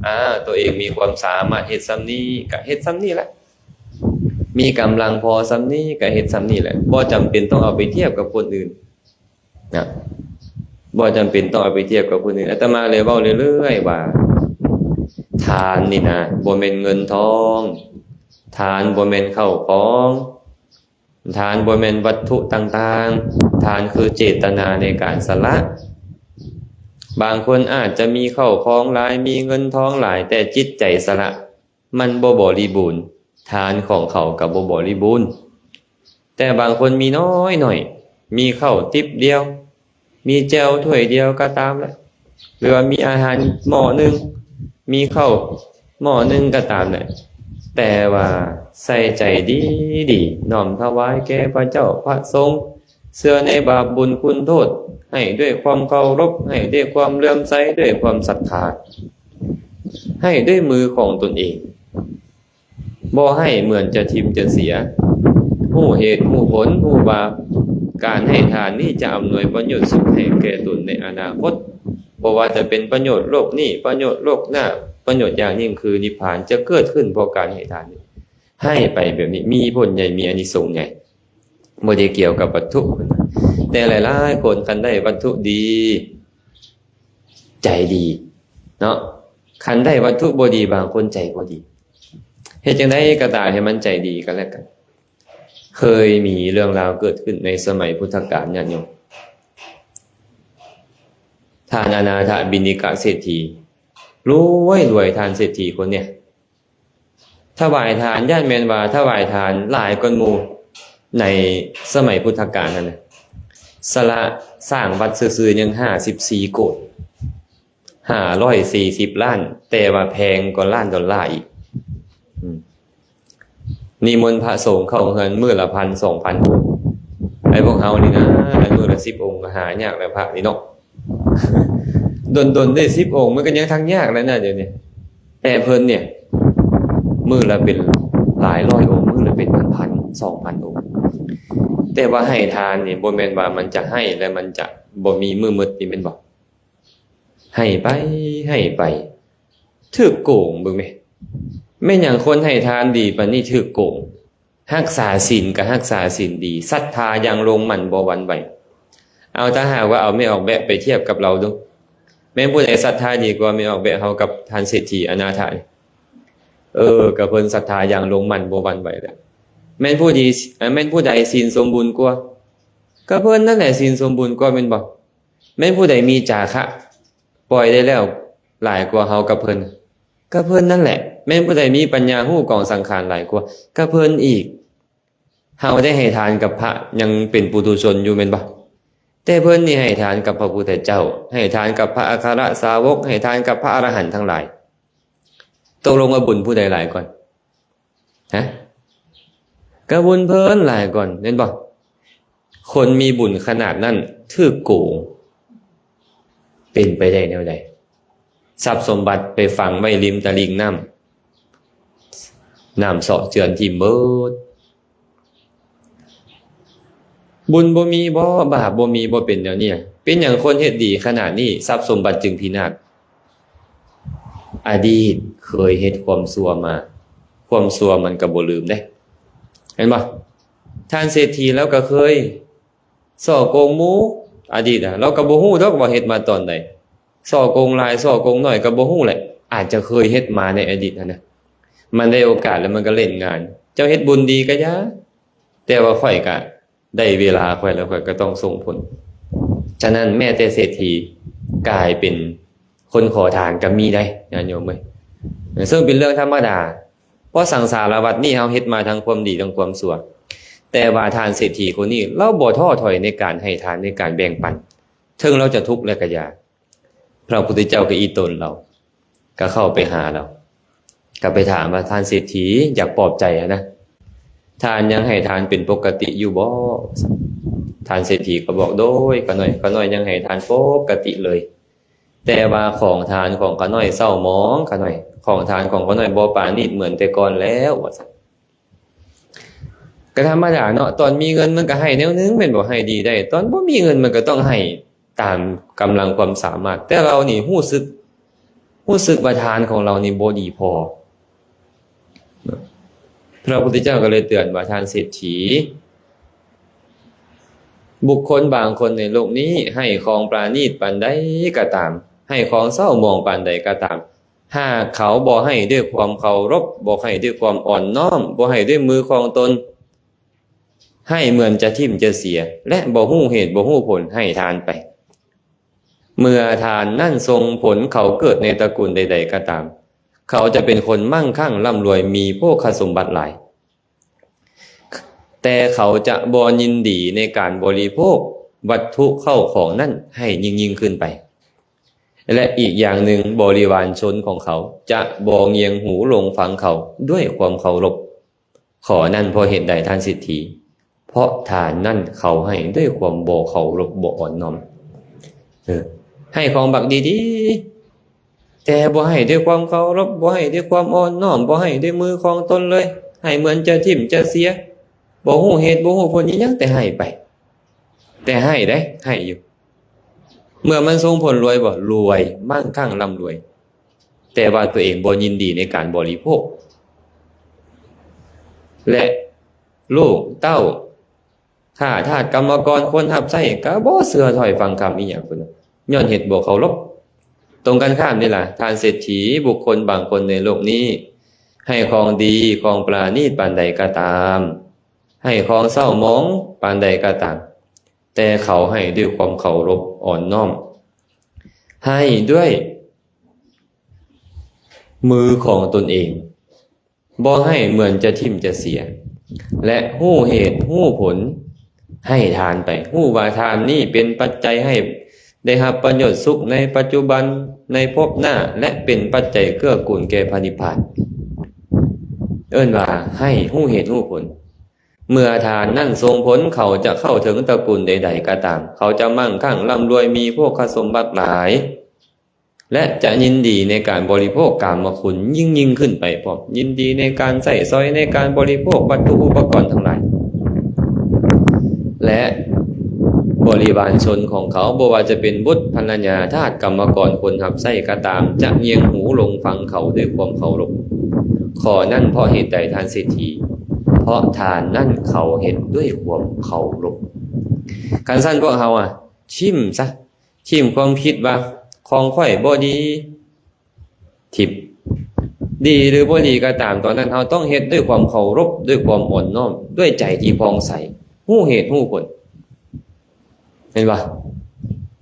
ອາ ຕົວເອງມີຄວາມສາມາດເຮັດສ່ຳນີ້ ກະເຮັດສ່ຳນີ້ແຫຼະ, ມີກຳລັງພໍສ່ຳນີ້ ກະເຮັດສ່ຳນີ້ແຫຼະ, ບໍ່ຈຳເປັນຕ້ອງເອົາໄປທຽບກັບຄົນອື່ນ. ນະ ບໍ່ຈຳເປັນຕ້ອງເອົາໄປທຽບກັບຜູ້ອື່ນ. ອາດຕະມາເລີຍເວົ້າເລື້ອຍໆວ່າ ທານນີ້ນະ ບໍ່ແມ່ນເງິນທອງ, ທານບໍ່ແມ່ນເຂົ້າຂອງ, ທານບໍ່ແມ່ນວັດຖຸຕ່າງໆ, ທານຄືເຈດຕະນາໃນການສະຫຼະ. ບາງຄົນອາດຈະມີເຂົ້າຂອງຫຼາຍ, ມີເງິນທອງຫຼາຍ, ແຕ່ຈິດໃຈສະຫຼະ ມັນບໍ່ບໍລິບູນ, ທານຂອງເຂົາກໍບໍ່ບໍລິບູນ. ແຕ່ບາງຄົນມີນ້ອຍໆ, ມີເຂົ້າຕິບດຽວ, ມີແຈ່ວຖ້ວຍດຽວກໍຕາມແຫຼະ, ຫຼືວ່າມີອາຫານໝໍ້ໜຶ່ງ, ມີເຂົ້າໝໍ້ໜຶ່ງກໍຕາມແຫຼະ, ແຕ່ວ່າໃສ່ໃຈດີໆ, ນ້ອມຖວາຍແກ່ພະເຈົ້າພະສົງ, ເຊື່ອໃນບາບບຸນຄຸນໂທດ, ໃຫ້ດ້ວຍຄວາມເຄົາລົບ, ໃຫ້ດ້ວຍຄວາມເຫຼື້ອມໃສ, ດ້ວຍຄວາມສັດທາ, ໃຫ້ດ້ວຍມືຂອງຕົນເອງ. ບໍ່ໃຫ້ເໝືອນຈະຖິ້ມຈະເສຍ, ຮູ້ເຫດຮູ້ຜົນ, ຮູ້ວ່າການໃຫ້ທານນີ້ຈະອຳນວຍປະໂຫຍດສຸກໃຫ້ແກ່ຕົນໃນອະນາຄົດ, ບໍ່ວ່າຈະເປັນປະໂຫຍດໂລກນີ້, ປະໂຫຍດໂລກໜ້າ, ປະໂຫຍດຢ່າງຍິ່ງຄືນິບພານຈະເກີດຂຶ້ນເພາະການໃຫ້ທານນີ້. ໃຫ້ໄປແບບນີ້ມີຜົນໃຫຍ່, ມີອານິສົງໃຫຍ່, ບໍ່ໄດ້ກ່ຽວກັບວັດຖຸ. ແຕ່ຫຼາຍໆຄົນຄັນໄດ້ວັດຖຸດີ, ໃຈດີເນາະ, ຄັນໄດ້ວັດຖຸບໍ່ດີ, ບາງຄົນໃຈບໍ່ດີ. ເຮັດຈັ່ງໃດກໍຕາມໃຫ້ມັນໃຈດີກັນແລະກັນ. ເຄີຍມີເລື່ອງລາວເກີດຂຶ້ນໃນສະໄໝພຸດທະການ, ຍາດໂຍມ. ທ່ານອະນາຖະບິນທິກະເສດຖີ, ລວຍໆ ທ່ານເສດຖີຄົນເນີ້ຍ. ຖວາຍທານ, ຢ້ານແມ່ນວ່າຖວາຍທານຫຼາຍກວ່າໝູ່ໃນສະໄໝພຸດທະການຫັ້ນນະ. ສະຫຼະສ້າງວັດຊື່ໆຍັງຫ້າສິບສີ່ໂກດ, ຫ້າຮ້ອຍສີ່ສິບລ້ານ, ແຕ່ວ່າແພງກວ່າລ້ານດອນລາອີກ. ອືມ. ນິມົນພະສົງເຂົ້າເຮືອນມື້ລະພັນສອງພັນອົງ. ໄອ້ພວກເຮົານີ້ນະ ມື້ລະສິບອົງກໍຫາຍາກແລ້ວ ພະນີ້ເນາະ. ດົນໆໄດ້ສິບອົງ ມັນກໍຍັງທັງຍາກແລ້ວນະ ດຽວນີ້. ແຕ່ເພິ່ນນີ້ ມື້ລະເປັນຫຼາຍຮ້ອຍອົງ, ມື້ລະເປັນພັນໆ ສອງພັນອົງ. ແຕ່ວ່າໃຫ້ທານນີ້ ບໍ່ແມ່ນວ່າມັນຈະໃຫ້ແລ້ວມັນຈະບໍ່ມີມື້ໝົດນີ້ ແມ່ນບໍ່? ໃຫ້ໄປ ໃຫ້ໄປ ຖືກໂກງເບິ່ງແມ. ແມ່ນຫຍັງຄົນໃຫ້ທານດີປານນີ້ຖືກໂກງ? ຮັກສາສິນກໍຮັກສາສິນດີ, ສັດທາຢ່າງລົງໝັ້ນບໍ່ຫວັ່ນໄຫວ. ເອົາ ຖ້າຫາກວ່າເອົາແມ່ອອກແບະໄປທຽບກັບລາວດູ, ແມ່ນຜູ້ໃດສັດທາດີກວ່າແມ່ອອກແບະເຮົາກັບທ່ານເສດຖີອະນາຖານີ້? ເອີ ກໍເພິ່ນສັດທາຢ່າງລົງໝັ້ນບໍ່ຫວັ່ນໄຫວແຫຼະ. ແມ່ນຜູ້ດີ ແມ່ນຜູ້ໃດສິນສົມບູນກວ່າ? ກໍເພິ່ນນັ້ນແຫຼະສິນສົມບູນກວ່າ ແມ່ນບໍ່? ແມ່ນຜູ້ໃດມີຈາຄະປ່ອຍໄດ້ແລ້ວຫຼາຍກວ່າເຮົາກັບເພິ່ນ? ກໍເພິ່ນນັ້ນແຫຼະ. ແມ່ນຜູ້ໃດມີປັນຍາຮູ້ກອງສັງຂານຫຼາຍກວ່າ? ກໍເພິ່ນອີກ. ເຮົາໄດ້ໃຫ້ທານກັບພະຍັງເປັນປຸຖຸຊົນຢູ່ແມ່ນບໍ່? ແຕ່ເພິ່ນນີ້ໃຫ້ທານກັບພະພຸດທະເຈົ້າ, ໃຫ້ທານກັບພະອັກຄະລະສາວົກ, ໃຫ້ທານກັບພະອະລະຫັນທັງຫຼາຍ. ຕົກລົງວ່າບຸນຜູ້ໃດຫຼາຍກ່ອນ? ຮະ? ກໍບຸນເພິ່ນຫຼາຍກ່ອນແມ່ນບໍ່? ຄົນມີບຸນຂະໜາດນັ້ນຖືກໂກງ ເປັນໄປໄດ້ແນວໃດ? ຊັບສົມບັດໄປຝັງໄວ້ລິມຕະລິ່ງນ້ຳ, ນ້ຳເຊາະເຈື່ອນຖິ້ມເບິດ. ບຸນບໍ່ມີບໍ? ບາບບໍ່ມີບໍ? ເປັນແນວນີ້. ເປັນຫຍັງຄົນເຮັດດີຂະໜາດນີ້ ຊັບສົມບັດຈຶ່ງພິນາດ? ອະດີດເຄີຍເຮັດຄວາມຊົ່ວມາ, ຄວາມຊົ່ວມັນກໍບໍ່ລືມເດ້ ແມ່ນບໍ່? ທ່ານເສດຖີລາວກໍເຄີຍສໍ້ໂກງໝູ່ ອະດີດນະ, ລາວກໍບໍ່ຮູ້ດອກວ່າເຮັດມາຕອນໃດ. ສໍ້ໂກງຫຼາຍ ສໍ້ໂກງໜ້ອຍກໍບໍ່ຮູ້ແຫຼະ, ອາດຈະເຄີຍເຮັດມາໃນອະດີດຫັ້ນນະ. ມັນໄດ້ໂອກາດແລ້ວມັນກໍຫຼິ້ນງານ. ເຈົ້າເຮັດບຸນດີກໍຢ່າ, ແຕ່ວ່າຂ້ອຍກໍໄດ້ເວລາຂ້ອຍແລ້ວ, ຂ້ອຍກໍຕ້ອງສົ່ງຜົນ. ສະນັ້ນແມ້ແຕ່ເສດຖີກາຍເປັນຄົນຂໍທານກໍມີໄດ໋ ຍາດໂຍມເອີຍ. ເຊິ່ງເປັນເລື່ອງທຳມະດາ, ເພາະສັງສາລະວັດນີ້ເຮົາເຮັດມາທັງຄວາມດີທັງຄວາມຊົ່ວ. ແຕ່ວ່າທ່ານເສດຖີຄົນນີ້ ລາວບໍ່ທໍ້ຖອຍໃນການໃຫ້ທານ, ໃນການແບ່ງປັນ. ເຖິງລາວຈະທຸກແລ້ວກໍຢ່າ. ພະພຸດທະເຈົ້າກໍອີ່ຕົນລາວ, ກໍເຂົ້າໄປຫາລາວ, ກໍໄປຖາມວ່າ ທ່ານເສດຖີ ຢາກປອບໃຈຫັ້ນນະ, ທ່ານຍັງໃຫ້ທານເປັນປົກກະຕິຢູ່ບໍ່? ທ່ານເສດຖີກໍບອກ ໂດຍ ຂ້ານ້ອຍ, ຂ້ານ້ອຍຍັງໃຫ້ທານປົກກະຕິເລີຍ, ແຕ່ວ່າຂອງທານຂອງຂ້ານ້ອຍເສົ້າໝອງ, ຂ້ານ້ອຍ, ຂອງທານຂອງຂ້ານ້ອຍບໍ່ປານີດເໝືອນແຕ່ກ່ອນແລ້ວ ວ່າຊັ້ນ. ກໍທຳມະດາເນາະ, ຕອນມີເງິນມັນກໍໃຫ້ແນວໜຶ່ງແມ່ນບໍ່? ໃຫ້ດີໄດ້. ຕອນບໍ່ມີເງິນມັນກໍຕ້ອງໃຫ້ຕາມກຳລັງຄວາມສາມາດ. ແຕ່ລາວນີ້ຮູ້ສຶກ, ຮູ້ສຶກວ່າທານຂອງລາວນີ້ບໍ່ດີພໍ. ພະພຸດທະເຈົ້າກໍເລີຍເຕືອນວ່າ ທ່ານເສດຖີ, ບຸກຄົນບາງຄົນໃນໂລກນີ້ໃຫ້ຂອງປານີດປານໃດກໍຕາມ, ໃຫ້ຂອງເສົ້າໝອງປານໃດກໍຕາມ, ຫາກເຂົາບໍ່ໃຫ້ດ້ວຍຄວາມເຄົາລົບ, ບໍ່ໃຫ້ດ້ວຍຄວາມອ່ອນນ້ອມ, ບໍ່ໃຫ້ດ້ວຍມືຂອງຕົນ, ໃຫ້ເໝືອນຈະຖິ້ມຈະເສຍ ແລະ ບໍ່ຮູ້ເຫດບໍ່ຮູ້ຜົນໃຫ້ທານໄປ. ເມື່ອທານນັ້ນສົ່ງຜົນເຂົາເກີດໃນຕະກຸນໃດໆກໍຕາມ, ເຂົາຈະເປັນຄົນມັ່ງຄັ່ງລ່ຳລວຍ ມີໂພຄະສົມບັດຫຼາຍ. ແຕ່ເຂົາຈະບໍ່ຍິນດີໃນການບໍລິໂພກວັດຖຸເຂົ້າຂອງນັ້ນໃຫ້ຍິ່ງໆຂຶ້ນໄປ. ແລະ ອີກຢ່າງໜຶ່ງ, ບໍລິວານຊົນຂອງເຂົາຈະບໍ່ງຽງຫູລົງຟັງເຂົາດ້ວຍຄວາມເຄົາລົບ. ຂໍ້ນັ້ນເພາະເຫດໃດ, ທ່ານເສດຖີ? ເພາະທານນັ້ນເຂົາໃຫ້ດ້ວຍຄວາມບໍ່ເຄົາລົບ, ບໍ່ອ່ອນນ້ອມ. ເອີ, ໃຫ້ຂອງບັກດີໆ, ແຕ່ບໍ່ໃຫ້ດ້ວຍຄວາມເຄົາລົບ, ບໍ່ໃຫ້ດ້ວຍຄວາມອ່ອນນ້ອມ, ບໍ່ໃຫ້ດ້ວຍມືຂອງຕົນເລີຍ, ໃຫ້ເໝືອນຈະຖິ້ມຈະເສຍ, ບໍ່ຮູ້ເຫດບໍ່ຮູ້ຜົນອີ່ຫຍັງ, ແຕ່ໃຫ້ໄປ, ແຕ່ໃຫ້ເດ້, ໃຫ້ຢູ່. ເມື່ອມັນສົ່ງຜົນລວຍບໍ່? ລວຍ, ມັ່ງຄັ່ງລ່ຳລວຍ, ແຕ່ວ່າຕົວເອງບໍ່ຍິນດີໃນການບໍລິໂພກ, ແລະ ລູກເຕົ້າ ຂ້າທາດກຳມະກອນຄົນຮັບໃຊ້ກໍບໍ່ເຊື່ອຖ້ອຍຟັງຄຳອີ່ຫຍັງພຸ້ນ, ຍ້ອນເຮັດບໍ່ເຄົາລົບ. ຕົງກັນຂ້າມນີ້ລະ, ທ່ານເສດຖີ, ບຸກຄົນບາງຄົນໃນໂລກນີ້ ໃຫ້ຂອງດີ, ຂອງປານີດປານໃດກໍຕາມ, ໃຫ້ຂອງເສົ້າໝອງປານໃດກໍຕາມ, ແຕ່ເຂົາໃຫ້ດ້ວຍຄວາມເຄົາລົບອ່ອນນ້ອມ, ໃຫ້ດ້ວຍມືຂອງຕົນເອງ, ບໍ່ໃຫ້ເໝືອນຈະຖິ້ມຈະເສຍ ແລະ ຮູ້ເຫດຮູ້ຜົນໃຫ້ທານໄປ, ຮູ້ວ່າທານນີ້ເປັນປັດໄຈໃຫ້ໄດ້ຮັບປະໂຫຍດສຸກໃນປັດຈຸບັນ, ໃນພົບໜ້າ ແລະ ເປັນປັດໄຈເກື້ອກູນແກ່ພະນິບພານ. ເອີ້ນວ່າໃຫ້ຮູ້ເຫດຮູ້ຜົນ. ເມື່ອທານນັ້ນສົ່ງຜົນ, ເຂົາຈະເຂົ້າເຖິງຕະກຸນໃດໆກໍຕາມ, ເຂົາຈະມັ່ງຄັ່ງລ່ຳລວຍ, ມີໂພຄະສົມບັດຫຼາຍ ແລະ ຈະຍິນດີໃນການບໍລິໂພກກາມະຄຸນຍິ່ງໆຂຶ້ນໄປພ້ອມ, ຍິນດີໃນການໃຊ້ສອຍໃນການບໍລິໂພກວັດຖຸອຸປະກອນທັງຫຼາຍ ແລະ ບໍລິວານຊົນຂອງເຂົາ, ບໍ່ວ່າຈະເປັນບຸດ, ພັນລະຍາ, ທາດ, ກຳມະກອນ, ຄົນຮັບໃຊ້ກໍຕາມ, ຈະງຽງຫູລົງຟັງເຂົາດ້ວຍຄວາມເຄົາລົບ. ຂໍ້ນັ້ນເພາະເຫດໃດ, ທ່ານເສດຖີ? ເພາະທານນັ້ນເຂົາເຮັດດ້ວຍຄວາມເຄົາລົບ. ຄັນຊັ້ນພວກເຮົາອະ ຖິ້ມຊະ, ຖິ້ມຄວາມຄິດວ່າຂອງຂ້ອຍບໍ່ດີ, ທິບ, ດີຫຼືບໍ່ດີກໍຕາມ, ຕອນນັ້ນເຮົາຕ້ອງເຮັດດ້ວຍຄວາມເຄົາລົບ, ດ້ວຍຄວາມອ່ອນນ້ອມ, ດ້ວຍໃຈທີ່ຜ່ອງໃສ, ຮູ້ເຫດຮູ້ຜົນ, ເຫັນບໍ່?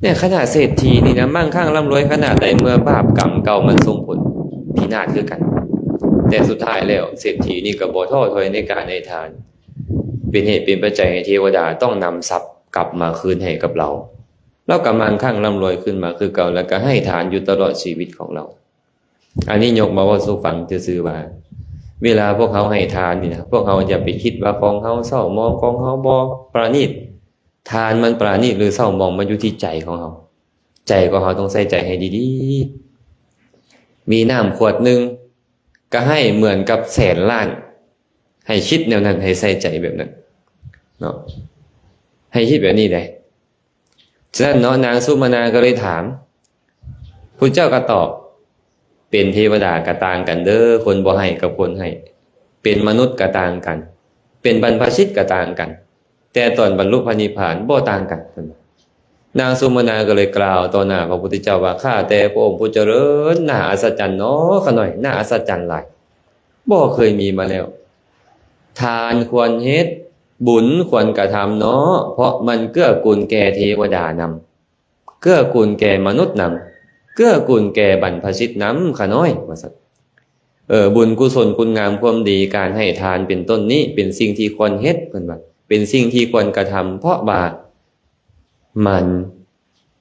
ເນຍ, ຂະໜາດເສດຖີນີ້ນະ, ມັ່ງຄັ່ງລ່ຳລວຍຂະໜາດໃດ, ເມື່ອບາບກຳເກົ່າມັນສົ່ງຜົນພິນາດຄືກັນ, ແຕ່ສຸດທ້າຍແລ້ວເສດຖີນີ້ກໍບໍ່ທໍ້ຖອຍໃນການໃຫ້ທານ, ເປັນເຫດເປັນປັດໄຈໃຫ້ເທວະດາຕ້ອງນຳຊັບກັບມາຄືນໃຫ້ກັບລາວ. ລາວກໍມັ່ງຄັ່ງລ່ຳລວຍຂຶ້ນມາຄືເກົ່າ, ແລ້ວກໍໃຫ້ທານຢູ່ຕະຫຼອດຊີວິດຂອງລາວ. ອັນນີ້ຍົກມາເວົ້າສູ່ຟັງຊື່ໆວ່າ ເວລາພວກເຮົາໃຫ້ທານນີ້ນະ, ພວກເຮົາຢ່າໄປຄິດວ່າຂອງເຮົາເສົ້າໝອງ, ຂອງເຮົາບໍ່ປານີດ. ທານມັນປານີດຫຼືເສົ້າໝອງ, ມັນຢູ່ທີ່ໃຈຂອງເຮົາ. ໃຈຂອງເຮົາຕ້ອງໃສ່ໃຈໃຫ້ດີໆ. ມີນ້ຳຂວດໜຶ່ງ, ກໍໃຫ້ເໝືອນກັບແສນລ້ານ. ໃຫ້ຄິດແນວນັ້ນ, ໃຫ້ໃສ່ໃຈແບບນັ້ນເນາະ, ໃຫ້ຄິດແບບນີ້ເດ້. ສະນັ້ນເນາະ, ນາງສຸມະນາກໍເລີຍຖາມ, ພຸດທະເຈົ້າກໍຕອບ, ເປັນເທວະດາກໍຕ່າງກັນເດີ້, ຄົນບໍ່ໃຫ້ກັບຄົນໃຫ້, ເປັນມະນຸດກໍຕ່າງກັນ, ເປັນບັນພະຊິດກໍຕ່າງກັນ, ແຕ່ຕອນບັນລຸພະນິບພານບໍ່ຕ່າງກັນ. ນາງສຸມະນາກໍເລີຍກ່າວຕໍ່ໜ້າພະພຸດທະເຈົ້າວ່າ, ຂ້າແຕ່ພະອົງຜູ້ຈະເລີນ, ໜ້າອັດສະຈັນເນາະ ຂ້ານ້ອຍ, ໜ້າອັດສະຈັນຫຼາຍ, ບໍ່ເຄີຍມີມາແລ້ວ. ທານຄວນເຮັດ, ບຸນຄວນກະທຳເນາະ, ເພາະມັນເກື້ອກູນແກ່ເທວະດານຳ, ເກື້ອກູນແກ່ມະນຸດນຳ, ເກື້ອກູນແກ່ບັນພະຊິດນຳ ຂ້ານ້ອຍ ວ່າຊັ້ນ. ເອີ ບຸນກຸສົນຄຸນງາມຄວາມດີ, ການໃຫ້ທານເປັນຕົ້ນນີ້ ເປັນສິ່ງທີ່ຄວນເຮັດ, ເພິ່ນວ່າ ເປັນສິ່ງທີ່ຄວນກະທຳ, ເພາະວ່າມັນ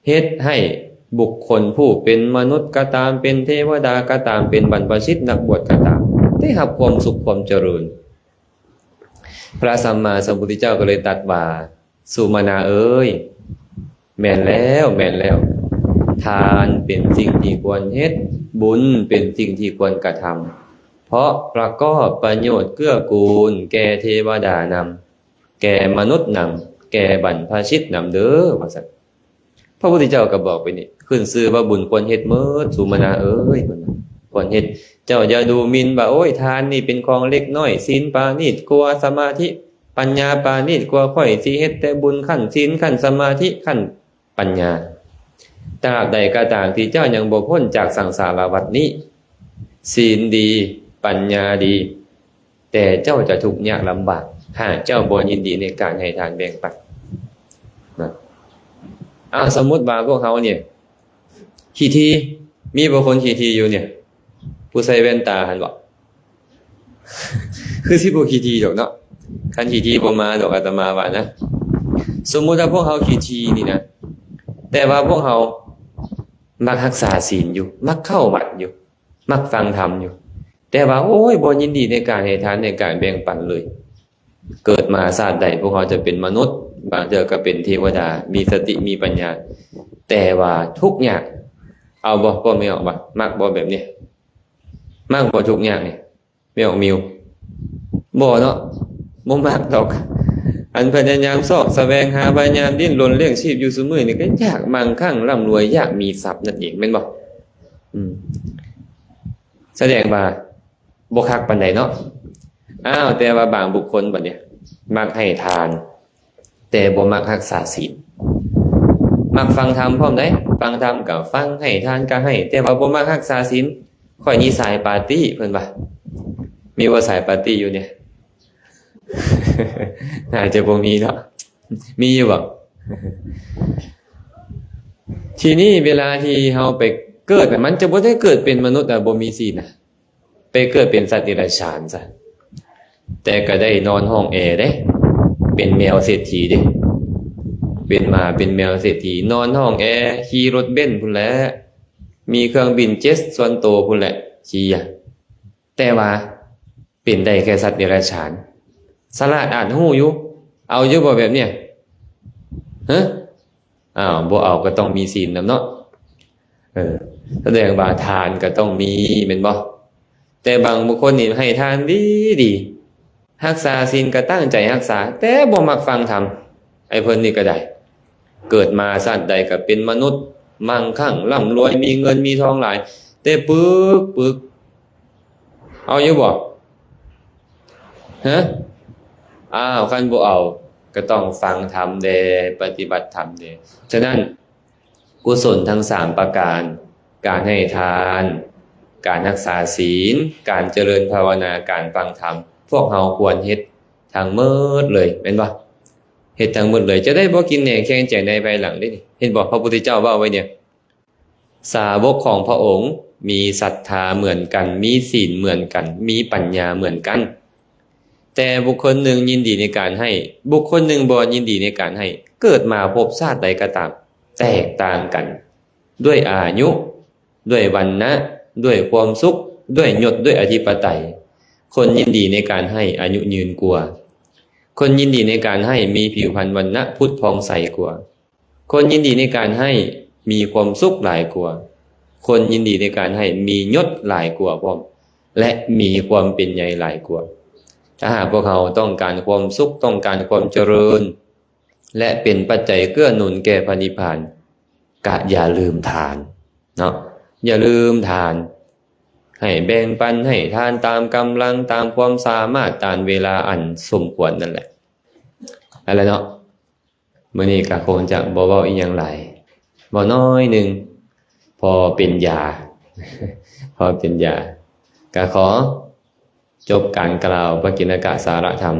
ເຮັດໃຫ້ບຸກຄົນຜູ້ເປັນມະນຸດກໍຕາມ, ເປັນເທວະດາກໍຕາມ, ເປັນບັນພະຊິດນັກບວດກໍຕາມ ໄດ້ຮັບຄວາມສຸກຄວາມຈະເລີນ. ພະສຳມາສຳພຸດທະເຈົ້າກໍເລີຍຕັດວ່າ, ສຸມະນາເອີຍ, ແມ່ນແລ້ວ, ແມ່ນແລ້ວ. ທານເປັນສິ່ງທີ່ຄວນເຮັດ, ບຸນເປັນສິ່ງທີ່ຄວນກະທຳ, ເພາະປະກອບປະໂຫຍດເກື້ອກູນແກ່ເທວະດານຳ, ແກ່ມະນຸດນຳ, ແກ່ບັນພະຊິດນຳເດີ້ ວ່າຊັ້ນ. ພະພຸດທະເຈົ້າກໍບອກໄປນີ້, ຂຶ້ນຊື່ວ່າບຸນຄວນເຮັດໝົດ, ສຸມະນາເອີຍ, ຄວນເຮັດ. ເຈົ້າຢ່າດູໝິ່ນວ່າ, ໂອ້ຍ, ທານນີ້ເປັນຂອງເລັກນ້ອຍ, ສິນປານີດກວ່າສະມາທິ, ປັນຍາປານີດກວ່າ, ຂ້ອຍຊິເຮັດແຕ່ບຸນຂັ້ນສິນ, ຂັ້ນສະມາທິ, ຂັ້ນປັນຍາ. ຕາບໃດກໍຕາມທີ່ເຈົ້າຍັງບໍ່ພົ້ນຈາກສັງສາລະວັດນີ້, ສິນດີ, ປັນຍາດີ, ແຕ່ເຈົ້າຈະທຸກຍາກລຳບາກ ຫາກເຈົ້າບໍ່ຍິນດີໃນການໃຫ້ທານແບ່ງປັນນະ. ເອົາ, ສົມມຸດວ່າພວກເຮົານີ້ຂີ້ຖີ່, ມີບໍ່ຄົນຂີ້ຖີ່ຢູ່ນີ້? ຜູ້ໃສ່ແວ່ນຕາຫັ້ນບໍ? ຄືຊິບໍ່ຂີ້ຖີ່ດອກເນາະ, ຄັນຂີ້ຖີ່ບໍ່ມາດອກ, ອາດຕະມາວ່ານະ. ສົມມຸດວ່າພວກເຮົາຂີ້ຖີ່ນີ້ນະ, ແຕ່ວ່າພວກເຮົາມັກຮັກສາສິນຢູ່, ມັກເຂົ້າວັດຢູ່, ມັກຟັງທຳຢູ່, ແຕ່ວ່າ ໂອ້ຍ, ບໍ່ຍິນດີໃນການໃຫ້ທານ, ໃນການແບ່ງປັນເລີຍ. ເກີດມາຊາດໃດ ພວກເຮົາຈະເປັນມະນຸດ, ບາງເທື່ອກໍເປັນເທວະດາ, ມີສະຕິ, ມີປັນຍາ, ແຕ່ວ່າທຸກຍາກ. ເອົາບໍ່? ພໍ່ແມ່ອອກບໍ່? ມັກບໍ່ແບບນີ້? ມັກບໍ່ທຸກຍາກນີ້? ແມ່ອອກມິວ? ບໍ່ເນາະ, ບໍ່ມັກດອກ. ອັນພະຍາຍາມຊອກສະແຫວງຫາ, ພະຍາຍາມດີ້ນລົນລ້ຽງຊີບຢູ່ຊຸມື້ນີ້ ກໍຢາກມັ່ງຄັ່ງລ່ຳລວຍ, ຢາກມີຊັບນັ້ນເອງ, ແມ່ນບໍ່? ອືມ ສະແດງວ່າບໍ່ຄັກປານໃດເນາະ. ອ້າວ, ແຕ່ວ່າບາງບຸກຄົນບັດນີ້ ມັກໃຫ້ທານ ແຕ່ບໍ່ມັກຮັກສາສິນ, ມັກຟັງທຳພ້ອມໃດ໋, ຟັງທຳກໍຟັງ, ໃຫ້ທານກໍໃຫ້, ແຕ່ວ່າບໍ່ມັກຮັກສາສິນ. ຂ້ອຍນີ້ສາຍປາຕີ້ ເພິ່ນວ່າ. ມີບໍ່ສາຍປາຕີ້ຢູ່ນີ້? ໜ້າຈະບໍ່ມີເນາະ. ມີຢູ່ບໍ່? ທີນີ້ເວລາທີ່ເຮົາໄປເກີດນະ, ມັນຈະບໍ່ໄດ້ເກີດເປັນມະນຸດ ອະ, ບໍ່ມີສິນນະ. ໄປເກີດເປັນສັດເດຍລະສານຊະ, ແຕ່ກໍໄດ້ນອນຫ້ອງແອເດ້, ເປັນແມວເສດຖີເດ້, ເປັນໝາເປັນແມວເສດຖີ, ນອນຫ້ອງແອ, ຂີ່ລົດເບັນພຸ້ນແຫຼະ, ມີເຄື່ອງບິນເຈັດສ່ວນໂຕພຸ້ນແຫຼະ, ຂີ່ອະ. ແຕ່ວ່າເປັນໄດ້ແຄ່ສັດເດຍລະສານ, ສະຫຼາດອາດຮູ້ຢູ່, ເອົາຢູ່ບໍ່ແບບເນີ້ຍ? ຮະ? ອ້າວ, ບໍ່ເອົາກໍຕ້ອງມີສິນນຳເນາະ. ເອີ, ສະແດງວ່າທານກໍຕ້ອງມີ, ແມ່ນບໍ່? ແຕ່ບາງບຸກຄົນນີ້ໃຫ້ທານດີໆ, ຮັກສາສິນກໍຕັ້ງໃຈຮັກສາ, ແຕ່ບໍ່ມັກຟັງທຳ. ໄອ້ເພິ່ນນີ້ກໍໄດ້, ເກີດມາຊາດໃດກໍເປັນມະນຸດ, ມັ່ງຄັ່ງ, ລ່ຳລວຍ, ມີເງິນມີທອງຫຼາຍ, ແຕ່ປຶກໆ. ເອົາຢູ່ບໍ່? ຮະ? ອ້າວ, ຄັນບໍ່ເອົາ, ກໍຕ້ອງຟັງທຳແດ່, ປະຕິບັດທຳແດ່. ສະນັ້ນ, ກຸສົນທັງສາມປະການ, ການໃຫ້ທານ, ການຮັກສາສິນ, ການຈະເລີນພາວະນາ, ການຟັງທຳ, ພວກເຮົາຄວນເຮັດທັງໝົດເລີຍ, ແມ່ນບໍ່? ເຮັດທັງໝົດເລີຍ, ຈະໄດ້ບໍ່ກິນແໜງແຂງໃຈໃນພາຍຫຼັງເດ້. ເຫັນບໍ່? ພະພຸດທະເຈົ້າເວົ້າໄວ້ເດ, ສາວົກຂອງພະອົງມີສັດທາເໝືອນກັນ, ມີສິນເໝືອນກັນ, ມີປັນຍາເໝືອນກັນ. ແຕ່ບຸກຄົນໜຶ່ງຍິນດີໃນການໃຫ້, ບຸກຄົນໜຶ່ງບໍ່ຍິນດີໃນການໃຫ້, ເກີດມາພົບຊາດໃດກໍຕາມ, ແຕກຕ່າງກັນ ດ້ວຍອາຍຸ, ດ້ວຍວັນນະ, ດ້ວຍຄວາມສຸກ, ດ້ວຍຍົດ, ດ້ວຍອະທິປະໄຕ. ຄົນຍິນດີໃນການໃຫ້ອາຍຸຍືນກວ່າ, ຄົນຍິນດີໃນການໃຫ້ມີຜິວພັນວັນນະຜຸດຜ່ອງໃສກວ່າ, ຄົນຍິນດີໃນການໃຫ້ມີຄວາມສຸກຫຼາຍກວ່າ, ຄົນຍິນດີໃນການໃຫ້ມີຍົດຫຼາຍກວ່າພ້ອມ. ແລະ ມີຄວາມເປັນໃຫຍ່ຫຼາຍກວ່າ. ຖ້າຫາກພວກເຮົາຕ້ອງການຄວາມສຸກ, ຕ້ອງການຄວາມຈະເລີນ ແລະ ເປັນປັດໄຈເກື້ອໜູນແກ່ພະນິບພານ, ກະຢ່າລືມທານເນາະ, ຢ່າລືມທານ, ໃຫ້ແບ່ງປັນ, ໃຫ້ທານຕາມກຳລັງ, ຕາມຄວາມສາມາດ, ຕາມເວລາອັນສົມຄວນນັ້ນແຫຼະ. ຫັ້ນແຫຼະເນາະ. ມື້ນີ້ກະຄົງຈະບໍ່ເວົ້າອີ່ຫຍັງຫຼາຍ, ເວົ້າໜ້ອຍໜຶ່ງ ພໍເປັນຢາ ພໍເປັນຢາ. ກະຂໍຈົບການກ່າວປະກິນນະກະສາລະທຳ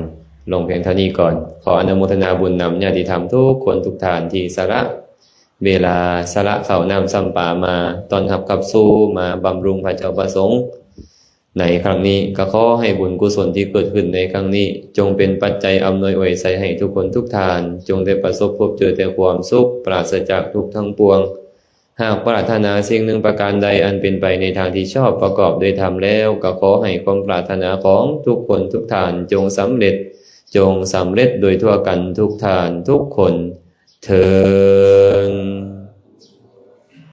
ລົງພຽງເທົ່ານີ້ກ່ອນ. ຂໍອະນຸໂມທະນາບຸນນຳຍາດຕິທຳທຸກຄົນທຸກທ່ານທີ່ສະຫຼະເວລາ, ສະຫຼະເຂົ້ານ້ຳຊຳປາມາຕ້ອນຮັບກັບສູ່, ມາບຳລຸງພະເຈົ້າພະສົງ ໃນຄັ້ງນີ້. ກໍຂໍໃຫ້ບຸນກຸສົນທີ່ເກີດຂຶ້ນໃນຄັ້ງນີ້ ຈົ່ງເປັນປັດໄຈອຳນວຍອວຍໄຊໃຫ້ທຸກຄົນທຸກທ່ານ ຈົ່ງໄດ້ປະສົບພົບເຈີແຕ່ຄວາມສຸກ ປາສະຈາກທຸກທັງປວງ. ຫາກປາດຖະໜາສິ່ງໜຶ່ງປະການໃດອັນເປັນໄປໃນທາງທີ່ຊອບປະກອບດ້ວຍທຳແລ້ວ, ກໍຂໍໃຫ້ຄວາມປາດຖະໜາຂອງທຸກຄົນທຸກທ່ານຈົ່ງສຳເລັດ, ຈົ່ງສຳເລັດໂດຍທົ່ວກັນທຸກທ່ານທຸກຄົນເທີ້ນ.